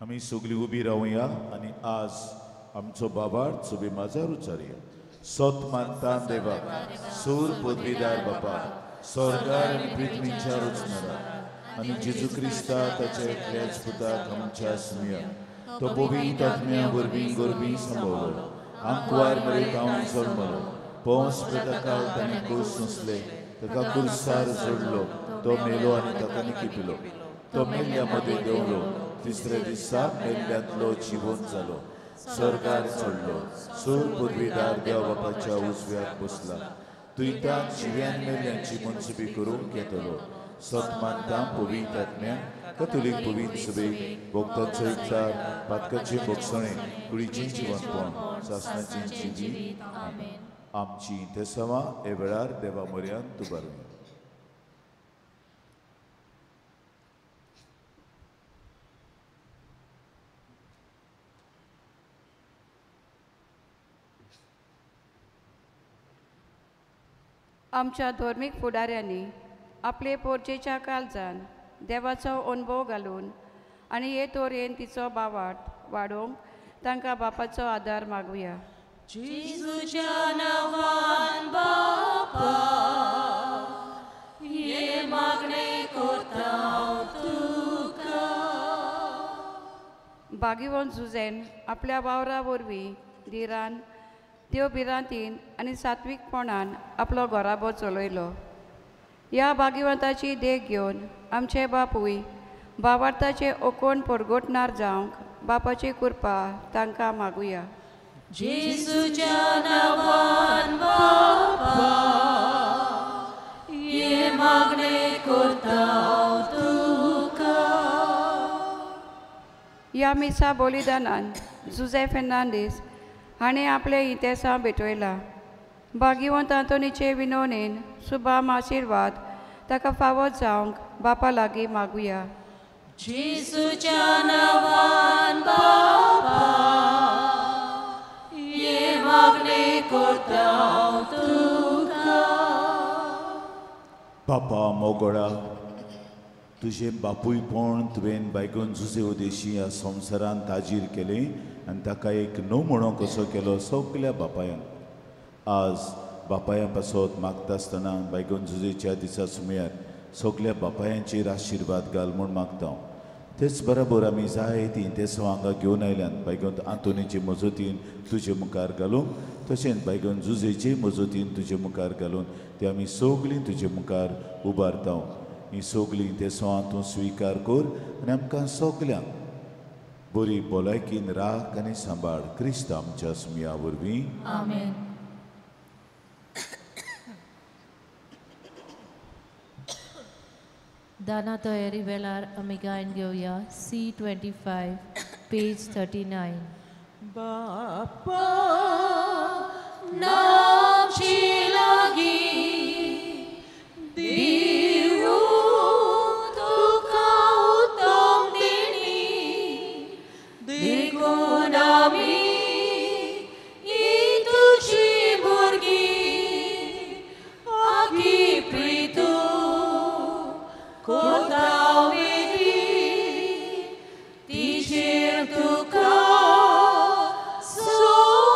आमी सगळीं उबी रावया आनी आज आमचो बाबार सुबे माजार उच्चारया. सत मानता देवा, सूर पदवीदार बापा, स्वर्गार आनी पृथ्वीच्या रचणारा आनी जेजू क्रिस्ता ताच्या एकल्याच पुताक आमच्या सुमया, तो पवित्र आत्म्या वरवीं गोरवीं संभवलो, आंकवार मरे तावन जल्मलो, पौंस प्रतकाल ताणें कूस सोंसले, ताका कुर्सार जोडलो, तो मेलो आनी ताका निकिपिलो, तो मेल्ल्या मदें देंवलो, तिसऱ्या दिसा मेल्ल्यांतलो जिवन जालो, स्वर्गार चडलो, सूर पदवीदार देव बापाच्या उजव्याक बसला, तुयतान जिव्यान मेल्ल्यांची मनसुबी करूंक येतलो. सत मानता पवित्र आत्म्या, कथोलीक पवित्र सभेक, भक्तांचो एकचार, पातकाचें भोगसणें, कुडीचें जिवनपण, सासणाचें जिवीत. आमेन. आमची तेसांवां हे वेळार देवा म्हऱ्यांत उबारुया. आमच्या धर्मीक फुडाऱ्यांनी आपले पोरचेच्या काळजान देवाचो अणभव घालून आनी हे तरेन तिचो भावार्थ वाडोवंक तांकां बापाचो आदार मागुया. जेजूच्या नांवान बापा हे मागणें करता तुका. बागीवन जुझेन आपल्या वावरा वरवीं धिरान, देव भिरांतीन आनी सात्वीकपणान आपलो घराबो चलयलो. ह्या भाग्यवंताची देख घेवन आमचे बापूय भावार्थाचे ओकोण परगटणार जावंक बापाची कृपा तांकां मागुया. जेजूच्या नांवान बापा हे मागणें करता तुका. ह्या मिसा बलिदानान जुझे फेर्नांडीस हाणें आपलें इतिहासां भेटयलां. भाग्यवंत आंतोनीचे विनवणेन सुभाम आशिर्वाद ताका फावो जावंक बापा लागीं मागुया. जेजूच्या नांवान बापा हे मागणें करता तुका. बापा मोगोळा, तुजें बापूयपण तुवें बायगून जुझे उदेशी ह्या संवसारांत ताजीर केलें आनी ताका एक नमुणो कसो केलो सगल्या बापायांक. आज बापायां पासत मागता आसतना बायगून जुझेच्या दिसा सुमयार सगल्या बापायांचेर आशिर्वाद घाल म्हूण मागता. तेच बरोबर आमी जाय तीं तेसांव हांगा घेवन आयल्यान बायगून आंतोनीचे मजतीन तुजे मुखार घालूंक, तशेंच बायगून जुझेचे मजतीन तुजे मुखार घालून ते आमी सगलीं तुजे मुखार उबारता. ही सगलीं तेसांवां तूं स्विकार कर आनी आमकां सगल्यांक बरी भलायकीन राख आनी सांबाळ. क्रिस्त आमच्या सुमया वरवीं. आमेन. दाना तयारी वेळार आमी गायन घेवया C25 page 39. बापा नामची लागीं दिवूं तुका उत्तम देणी, देखून आमी ही तुजी भुरगीं आगी प्रितू करता वेदी तिचेर तुका सोंपयता.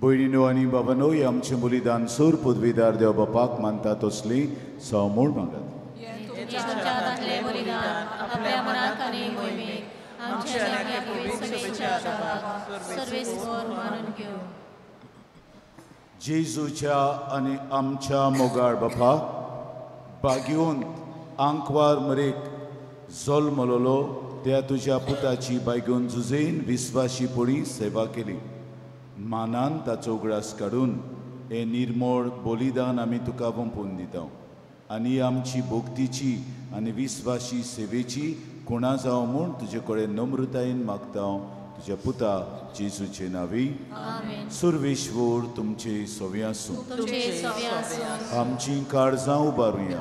भयणीनो आनी बाबानो, हे आमचें बलिदान सोर पदवीदार देव बापाक मानता तसली सवमूळ मागात. जेजूच्या आनी आमच्या मोगाळ बापा, बागेवंत आंकवार मरेक जल्मलोलो त्या तुज्या पुताची बायगून जुजेन विस्वाशी पडी सेवा केली. मानान ताचो उगडास काडून हें निर्मोळ बलिदान आमी तुका वंपून दिता आनी आमची भक्तीची आनी विस्वाशी सेवेची खुणा जावं म्हूण तुजे कडेन नम्रतायेन मागता, तुज्या पुता जेजूचे नांवी. सुर्वेश्वर तुमचे सवे आसूं. आमची काळजां उबारुया.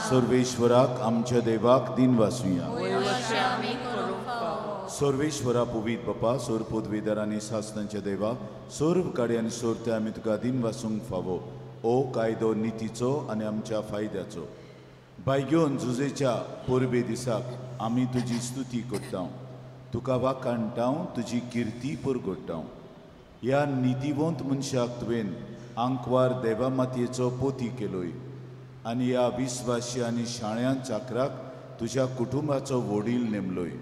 सर्वेश्वराक आमच्या देवाक दिन वासुया. सर्वेश्वरा पवीत बापा, सोर पदवीदार आनी सासनांच्या देवा, सर्व काडे आनी सोरते आमी तुका दिन वासूंक फावो. ओ कायदो नितीचो आनी आमच्या फायद्याचो बायगेवन जुजेच्या परबे दिसाक आमी तुजी स्तुती करता, तुका वाखाणटा, तुजी किर्ती परगडटा. ह्या नितीवंत मनशाक तुवें आंकवार देवा मातयेचो पोती केलोय आनी ह्या विस्वाशी आनी शाण्या चाकराक तुज्या कुटुंबाचो वडील नेमलोय.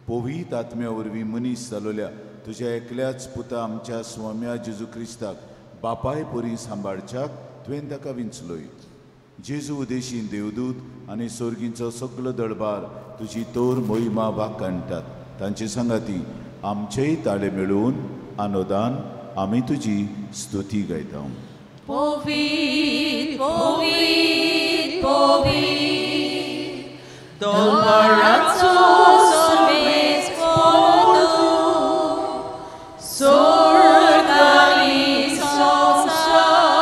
पवीत आत्म्या वरवीं मनीस जालोल्या तुज्या एकल्याच पुता आमच्या स्वाम्या जेजू क्रिस्ताक बापाय परी सांबाळच्याक तुवें ताका विंचलोय. जेजू उदेशीन देवदूत आनी सोर्गींचो सगलो दळबार तुजी तोर मोहिमा वाखाणटात. तांचे सांगाती आमचेय ताळे मेळून आनोदान आमी तुजी स्तुती गायता. पवीत पवीत पवीत दळबाराचो सर्वेस्पर तूं, सोर्ग आनी संवसार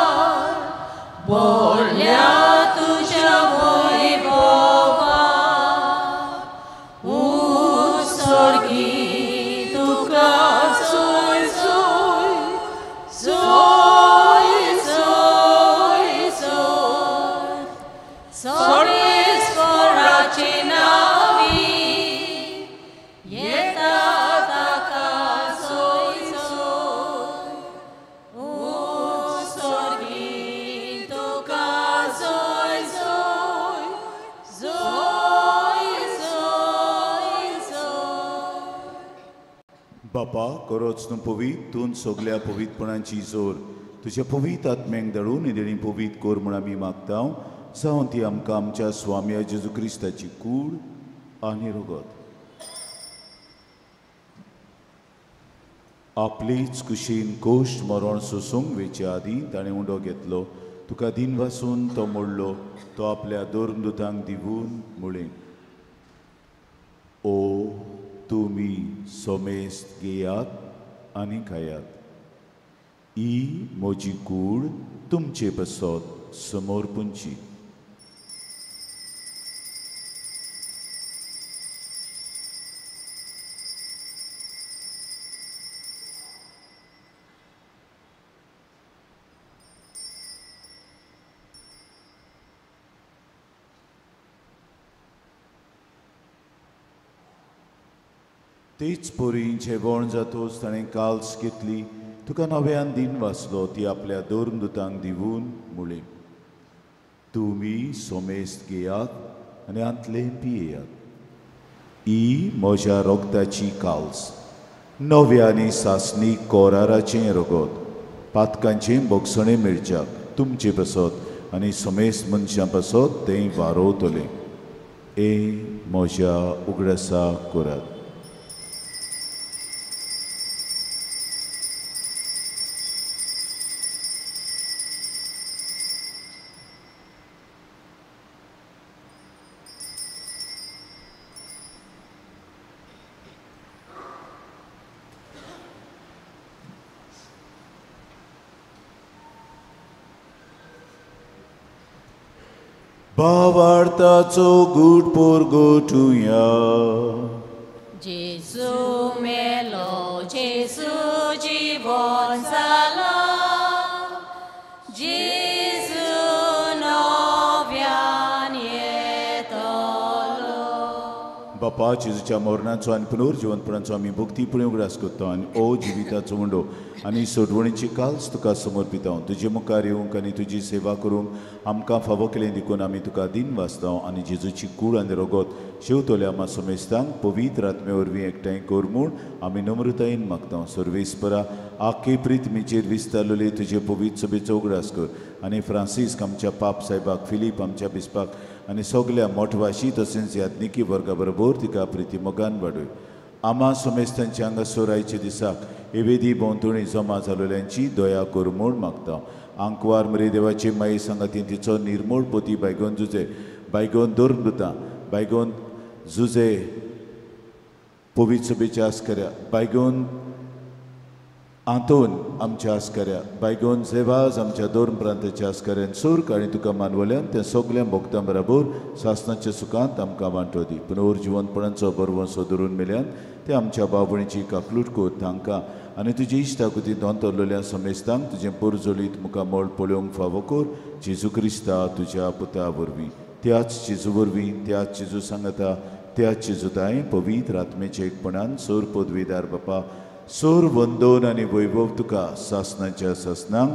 भरल्या तुज्या वैभवान. उत्सर्गी तुका सोय सोय सोय सोय सोय, सर्वेस्पराचे नांवी येता ताका सोय सोय. उत्सर्गी तुका सोय सोय सोय सोय सोय. बापा, करोच तूं पवीत, तूं सगल्या पवीतपणाची जोर तुज्या पवीत आत्म्यांक धाडून निदेणी पवीत कर म्हूण आमी मागता. जावन ती आमकां आमच्या स्वाम्या जेजू क्रिस्ताची कूड आनी रगत आपलीच कुशीन कोश्ट मरण सोसूंक वेचे आदीं ताणें उंडो घेतलो, तुका दिन वासून तो मोडलो, तो आपल्या दोरदुतांक दिवून म्हळें, ओ तुमी सोमेस्त घेयात आनी खायात, ही म्हजी कूड तुमचे पासत समर्पूंची. तेच परी जेवण जातोच ताणें काल्स घेतली, तुका नव्यान दिन वाचलो, ती आपल्या दोरदुतांक दिवून म्हळें, तुमी सोमेस्त घेयात आनी हांतलें पियेयात, ही म्हज्या रगताची काल्स, नव्या आनी सासणी कोराराचें रगत, पातकांचें भोगसणें मेळच्याक तुमचे पासत आनी समेस्त मनशां पासत तें वारोवतलें. ए म्हज्या उगडासा करात. भावार्थाचो गूट पोरगोटुया. जेजू मेलो, जेजू जिवन जाला, जेजू नव्यान येतलो. बापा जेजूच्या मरणाचो आनी पुनर्जिवंतपणाचो आमी भक्तीपुणी उगडास करता आनी ओ जिविताचो मुंडो आनी सोडवणीची काल्स तुका समर्पिता. तुजे मुखार येवंक आनी तुजी सेवा करूंक आमकां फावो केलें देखून आमी तुका दिन वाचता आनी जेजूची कूड आनी रगत शेवतल्या आमा समेस्तांक पवित्र आत्मे वरवीं एकठांय कर म्हूण आमी नम्रतायेन मागता. सर्वेस्परा आखे प्रिथमीचेर विस्तारलेले तुजे पवित्र सभेचो उगडास कर आनी फ्रांसिस्क आमच्या पाप साहेबाक, फिलीप आमच्या बिस्पाक आनी सगल्या मोठवाशी तशेंच याज्ञिकी वर्गा बरोबर तिका प्रितीमोगान वाडय. आमा समेस्तांच्या हांगासर आयच्या दिसाक एवेदी भोंवतणी जमा जालोल्यांची दया कर म्हूण मागता. आंकवार मरे देवाचे माये सांगातीन तिचो निर्मोळ पोती बायगोन जुजे, बायगोन धर्मदुतां, बायगोन जुजे पवित्र सभेच्या आस्कऱ्या, बायगोन आंतोन आमच्या आस्कऱ्या, बायगोन झेवाज आमच्या दोन प्रांताच्या आस्कऱ्यान सोर्क आनी तुका मानवल्यान त्या सगल्या भोक्तां बराबर सासनाच्या सुखांत आमकां वांटो दी. पुनर्जिवंतपणाचो बरवंसो धरून मेल्यान ते आमच्या बावणीची काकलूट कर तांकां आनी तुजी इश्टाकुती दोंतरलेल्या समेस्तांक तुजें पोरजोलीत मुखामळ पळोवंक फावो कर जेजू क्रिस्ता तुज्या पुता वरवीं. त्याच जेजू वरवीं, त्याच जेजू सांगता, त्याच जेजूताय पवित्र आत्मेच्या एकपणान सोर पदवीदार बापा सोर वंदन आनी वैभव तुका सासनाच्या सासनांक.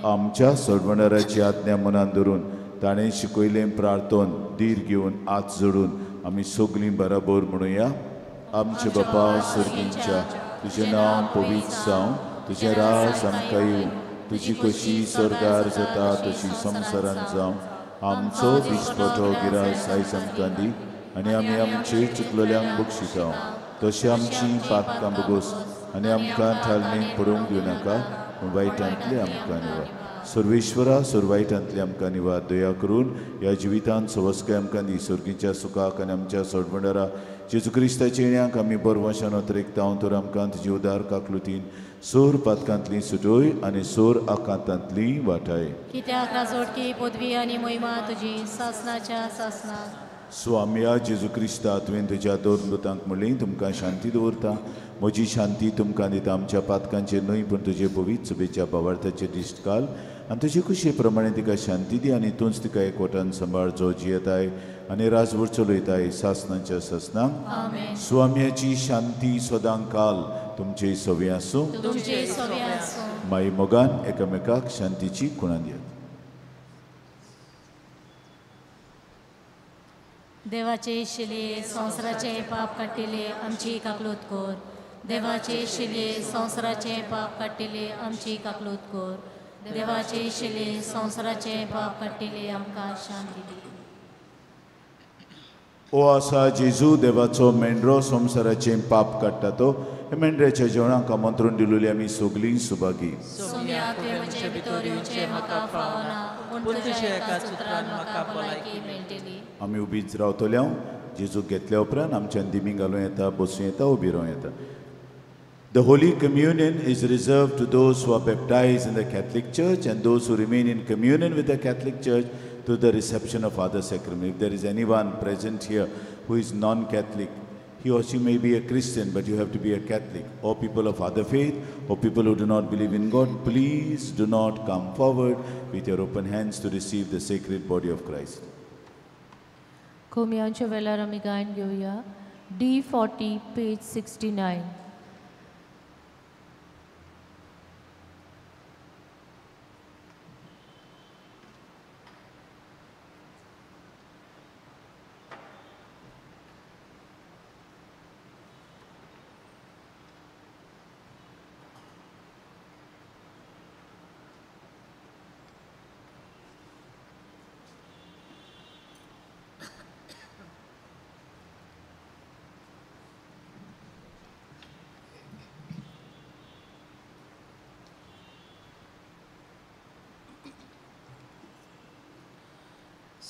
आमच्या सोडवणाराची आज्ञा मनान धरून ताणें शिकयलें प्रार्थन धीर घेवन हात जोडून आमी सगळीं बराबर म्हणुया. आमचे बापा सर्गींच्या, तुजें नांव पवित्र जावं, तुजें राज आमकां येवं, तुजी कशी स्वर्गार जाता तशी संवसारांत जावं. आमचो दिसपटो गिरास आयज आमकां दी आनी आमी आमचे चुकलेल्यांक बक्षिता तशें आमची पातकां बगोस आनी आमकां थालणीक पडोवंक दिवनाका पूण वायटांतली आमकां निवार. सर्वेश्वरा सोर वायटांतली आमकां निवार. दया करून ह्या जिवितांत सवस्काय आमकां दी. सर्गीच्या सुखाक आनी आमच्या सोडवणारा जेजू क्रिस्ताच्या येण्याक आमी बरवशान अतरेकता तर आमकां तुजी उदार काकलुतीन सोर पातकांतली सुटोय आनी सोर आकांतांतली वाटाय. कित्याक राजवटकी पदवी आनी महिमा तुजी सासनाच्या सासनाक. स्वाम्या जेजू क्रिस्ता तुवें तुज्या दोन दुतांक म्हणलें तुमकां शांती दवरता, म्हजी शांती तुमकां दिता. आमच्या पातकांचेर न्हय पूण तुजे पवित्र सभेच्या भावार्थाचेर दिश्ट घाल आनी तुजे खुशये प्रमाणे तिका शांती दी आनी तूंच तिका एकवटान सांबाळ जो जियेताय आनी राजवट चलयताय सासनाच्या सासनाक. स्वाम्याची शांती सदां काल तुमचे सवे आसूं. माई मोगान एकामेकाक शांतीची खुणा दियात. देवाचे शिले संवसाराचे पाप काडटिले आमची काकलूत कर. देवाचे शिले संवसाराचे पाप काडटिले आमची काकलूत कर. देवाचे शिले संवसाराचे पाप काडटिले आमकां शांती दी. ओ आसा जेजू देवाचो मेंढरो संवसाराचें पाप काडटा तो हे मेंढऱ्याच्या जेवणाक आमंत्रण दिलोली आमी सगळीं सुभागी. सोम्या तुवें म्हजे भितर येवचें म्हाका फावना पूण तुज्या एकाच उतरान म्हाका भलायकी मेळटली. आमी उबीच रावतले. जेजूक घेतल्या उपरांत आमच्यान दिमी घालूं येता, बसूं येता, उबी रावं येता. The Holy Communion is reserved to those who are baptized in the Catholic Church and those who remain in communion with the Catholic Church to the reception of other sacrament. If there is anyone present here who is non-Catholic, he or she may be a Christian, but you have to be a Catholic, or people of other faith, or people who do not believe in God, please do not come forward with your open hands to receive the sacred body of Christ. कोमियांच्या वेळार आमी गायन घेवया. D40 page 69.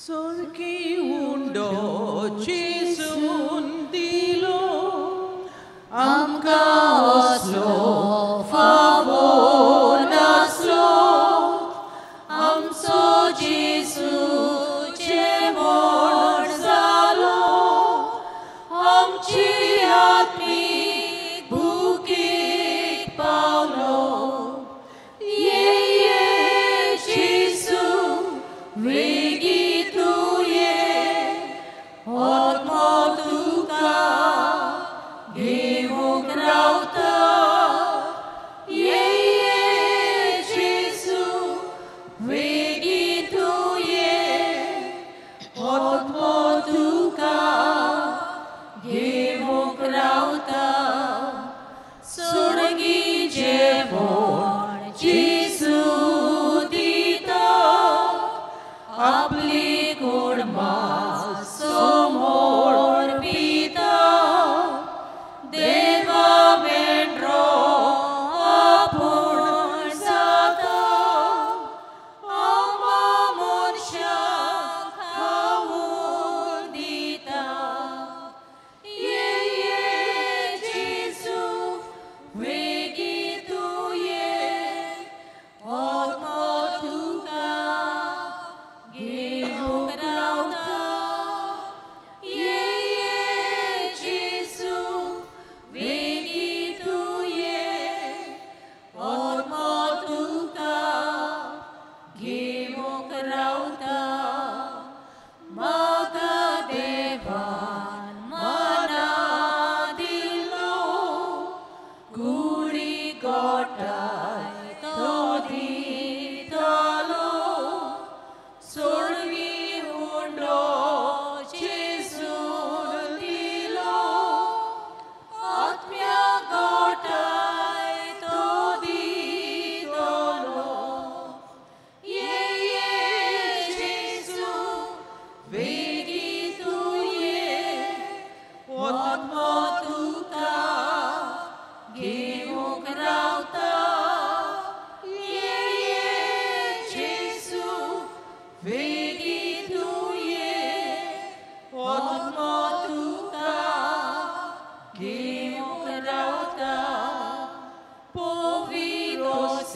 Sorki undo Jesundilo amka oslo favonaslo amso Jesu chemorzalo amchi atmi bukik paulo ye ye Jesu vegi. Otmo tu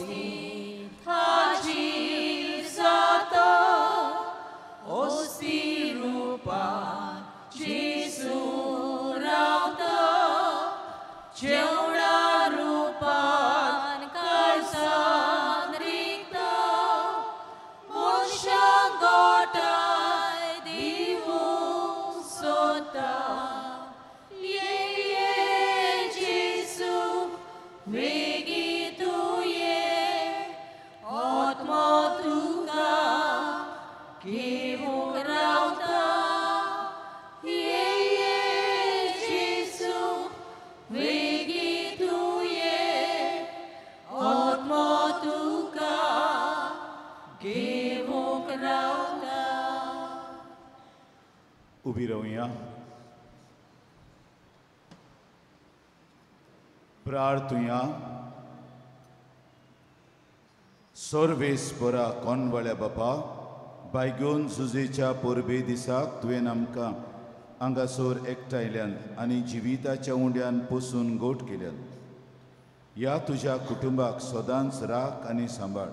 ओस्ती हाजीर जाता, ओस्ती रुपान जेजू रावता, जेवणा रुपान काळजान रिगता, मनशां गोठाय दिवूंक सोदता. ये ये जेजू वेगीं तूं ये, आत्मो तुका घेवंक रावता. ये ये जेजू वेगीं तूं ये, आत्मो तुका घेवंक रावता. उबी रावया. प्रार्थुया. सर्वेस्परा कोनवाळ्या बापा, बायगोन जुजेच्या परबे दिसाक तुवें आमकां हांगासर एकठांयल्यान आनी जिविताच्या उंड्यान पोसून गोट केल्यान. ह्या तुज्या कुटुंबाक सदांच राख आनी सांबाळ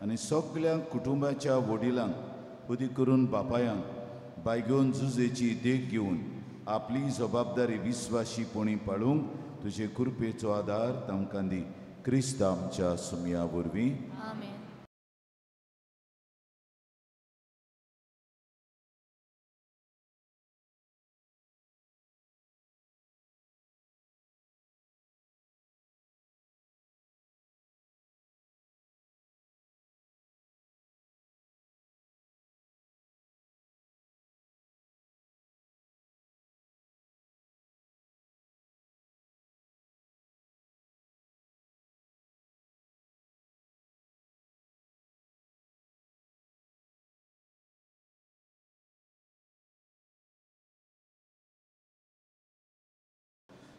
आनी सगल्या कुटुंबाच्या वडिलांक उदीक करून बापायांक बायगोन जुजेची देख घेवन आपली जबाबदारी विस्वाशीपणी पाळूंक तुजे कृपेचो आदार तांकां दी. क्रिस्त आमच्या सुमया वरवीं. आमेन.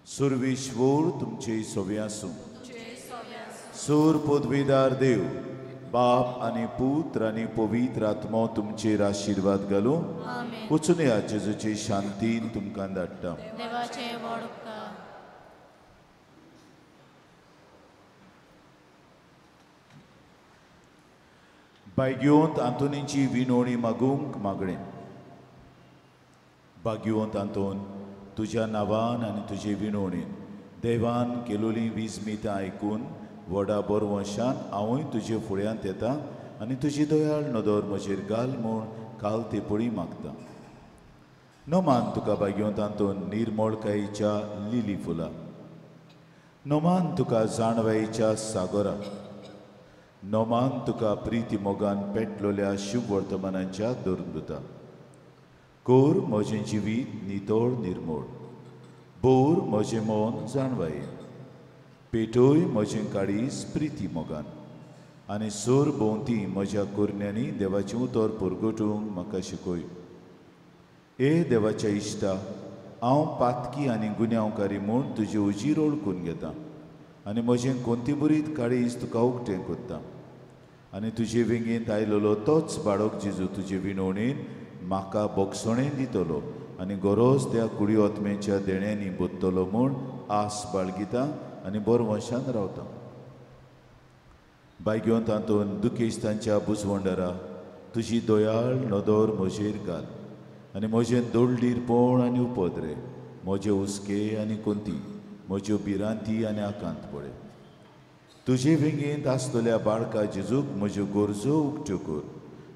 सुर्वेश्वर तुमचे सोवे आसूं. सूर पदवीदार देव बाप आनी पुत्र आनी पवित्र आत्मो तुमचेर आशिर्वाद घालूं. वचून या जेजूची शांतीन तुमकां धाडटा. देवाचे व्हड उपकार. बायगिवंत आंतोनीची विनवणी मागूंक मागणें. बागिवंत आंतोन, तुज्या नांवान आनी तुजे विनवणेन देवान केलोली विजमितां आयकून व्हडा बरवंशान हांवूय तुजे फुड्यांत येता आनी तुजी दयाळ नदर म्हजेर घाल म्हूण काल ते पळी मागता. नमान तुका बागिवंत आंतोन निर्मळकायेच्या लिली फुलां, नमान तुका जाणवायेच्या सागोरा, नमान तुका प्रिती मोगान पेटलोल्या शुभवर्तमानाच्या दरदुता. कोर म्हजें जिवीत नितळ निर्मोळ, बोर म्हजें मन जाणवायेन, पेटोय म्हजें काळीज प्रिती मोगान आनी सोर भोंवती म्हज्या कोरण्यांनी देवाचें उतर परगटूंक म्हाका शिकय. ए देवाच्या इश्टा, हांव पातकी आनी गुन्यांवकारी म्हूण तुजी उजीर ओळखून घेता आनी म्हजें कोंतीबुरीत काळीज तुका उक्तें करता आनी तुजे वेंगेंत आयलेलो तोच बाळक जेजू तुजे विनवणेन म्हाका बोगसणें दितलो आनी गरज त्या कुडी आत्म्याच्या देण्यांनी बदतलो म्हूण आस बाळगिता आनी बरवंशान रावता. बायगिवंत आंतोन दुखेस्तांच्या बुजवंडरा तुजी दयाळ नदर म्हजेर घाल आनी म्हजें दोळडीरपण आनी उपद्रे, म्हजे हुस्के आनी कोंती, म्हज्यो भिरांती आनी आकांत पळय. तुजे वेंगेंत आसतल्या बाळका जेजूक म्हज्यो गरजो उक्त्यो कर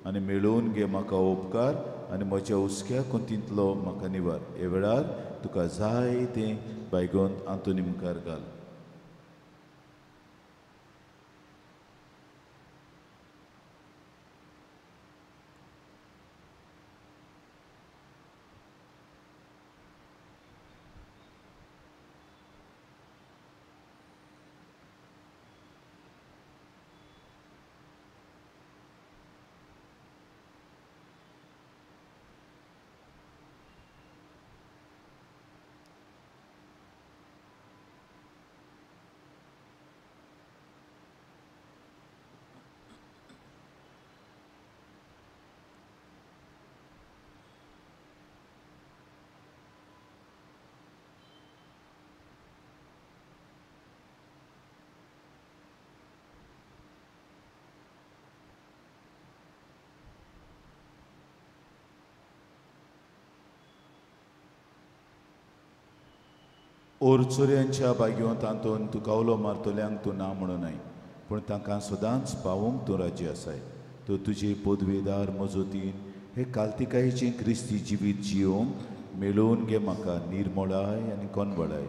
आनी मेळोवन घे म्हाका उपकार आनी म्हज्या हुस्क्या कोंतींतलो म्हाका निवार. हे वेळार तुका जाय तें बायगोन आंतोनी मुखार घाल. ओरचोऱ्यांच्या बागयोंत आंतोन तूं कावलो मारतल्यांक तूं ना म्हणूनय, पूण तांकां सदांच पावोवंक तूं राजी आसाय. तूं तुजे पदवेदार मजतीन हे कालतिकायेचें क्रिस्ती जिवीत जियोवंक मेळोवन घे म्हाका निर्मळाय आनी कोनवळाय,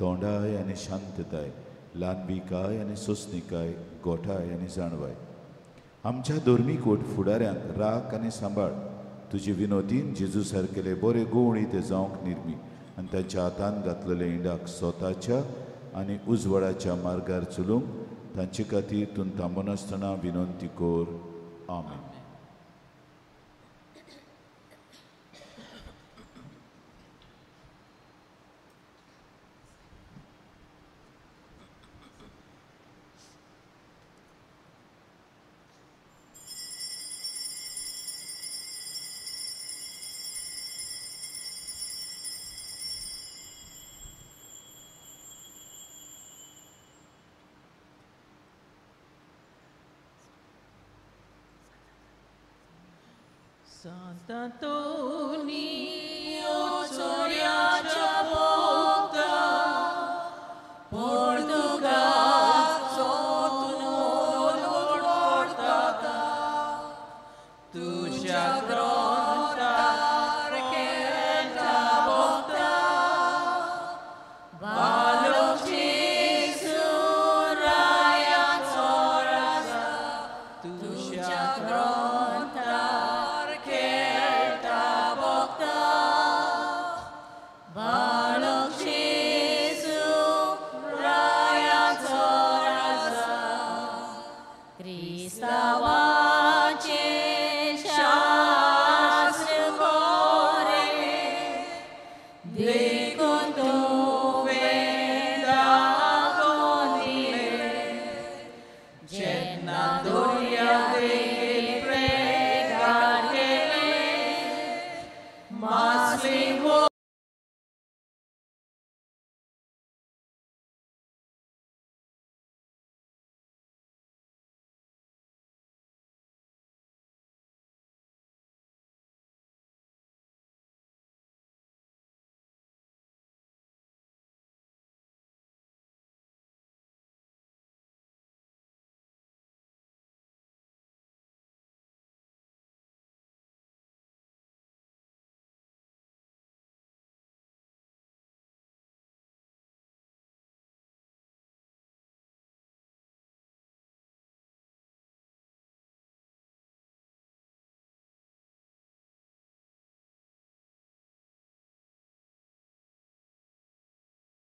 तोंडाय आनी शांतताय, ल्हानविकाय आनी सोंसणिकाय, गोठाय आनी जाणवाय. आमच्या धर्मीक फुडाऱ्यांक राख आनी सांबाळ. तुजे विनोदीन जेजू सारकेले बरे गोवणी ते जावंक निर्मी आनी तांच्या हातान घातलेले इंडाक स्वताच्या आनी उजवाडाच्या मार्गार चलूंक तांचे खातीर तूं थांबनासतना विनंती कर. आमेन. Sant'Antonio, चोऱ्याच्या भोक्ता, पोर्तुगालचो तूं नोड तुज्या ग्रंथार खेळटा भोक्ता, बालोक जेजू रायाचो राजा, तुज्या ग्रंथार खेळटा भोक्ता, बालोक जेजू रायाचो राजा, क्रिस्तांवाचें शास्त्र कोरें, देखून तुवें दाखोवन दिलें, जेन्ना